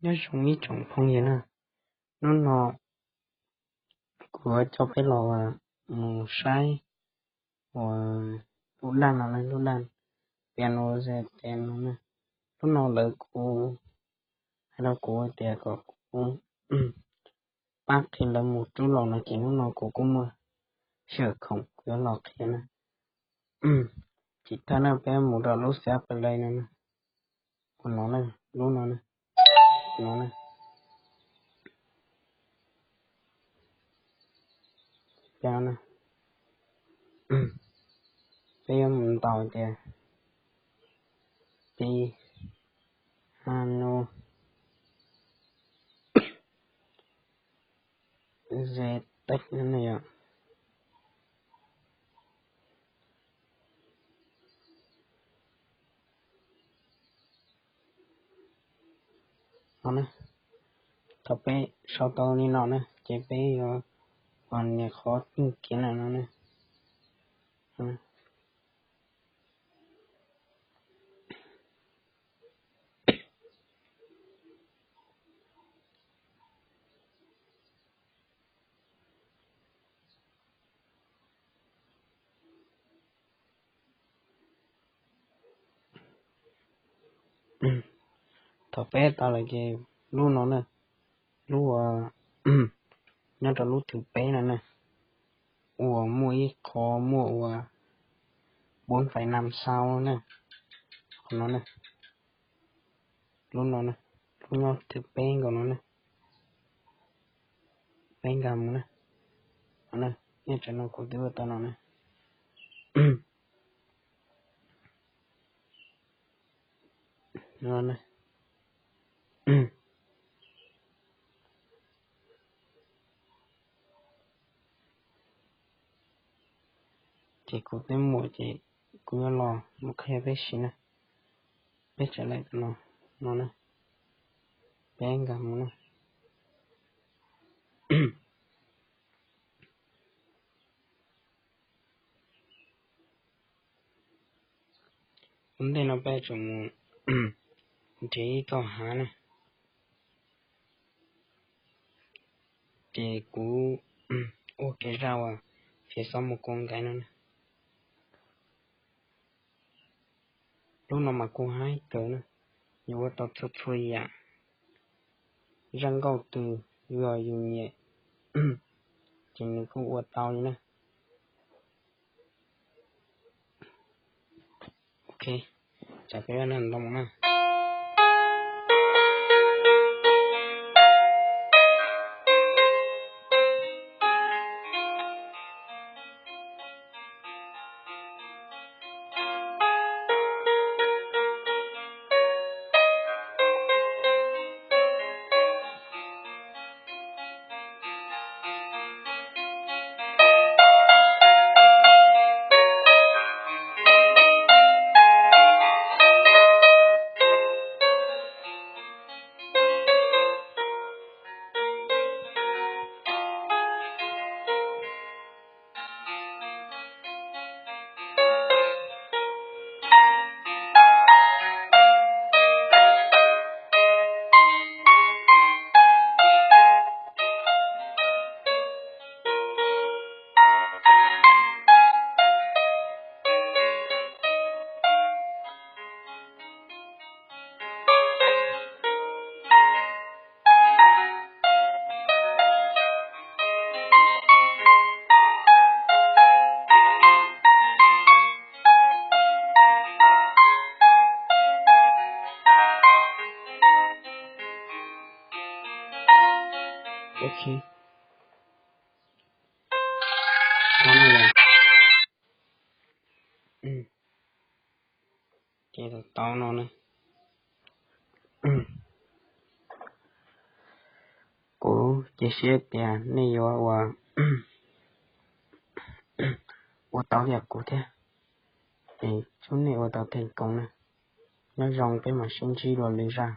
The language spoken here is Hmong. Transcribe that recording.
Nyob zoo ib tsoom phooj ywg na, hnub no kuv yuav coj peb los mus saib uas lub daj no, lub daj piano ze tes no na. Hnub no lawv kuj hais rau kuv tias kom kuv pab qhia lawv mus rub los no ces hnub no kuv kuj muaj sij hawm khoom kuv yuav los qhia na. Tsis thawj na peb mus rau lub xav pes lej no na, ua no na, lub no na, no na, peb yuav mus ntaus tias piano ze tes no na yom. No na, thaum peb sau tau li no na ces peb yuav ua nias qhov txuj kiv na no na. Thaum peb tau lawm ces lub no na, lub uas nyob rau lub thwv peb no na, uas muaj ib qho muaj uas bốn phẩy năm sao na, qhov no na, lub no na, lub nyob thwv peb nkaus no na, peb nkag mus na, no na, nyob tsam no kuv twb ua tau no na. Ces kuv twb muaj ces kuv yuav los mus qhia peb siv na. Peb tsav lawm no, no na, peb nkag mus na. Ua ntej no peb tseem mus nrhiav ib txoj hav na, ces kuv ua kev zaj uas Fiv Xob Mus Kua Nkaiv no na. Lub no mas kuj haib kawg na, yus ua tau txhua txhua yam, zaj nkauj twg yog yus nyiam ces nws kuj ua tau li na. Ok, tsam peb ntoo na. Ok. Ces tau no na. Kuv cia siab tias nej yuav ua, ua tau li kuv thiab. Es chúc nej ua tau thành công na. Nyob zoo, peb mam sib ntsib dua lwm zaj.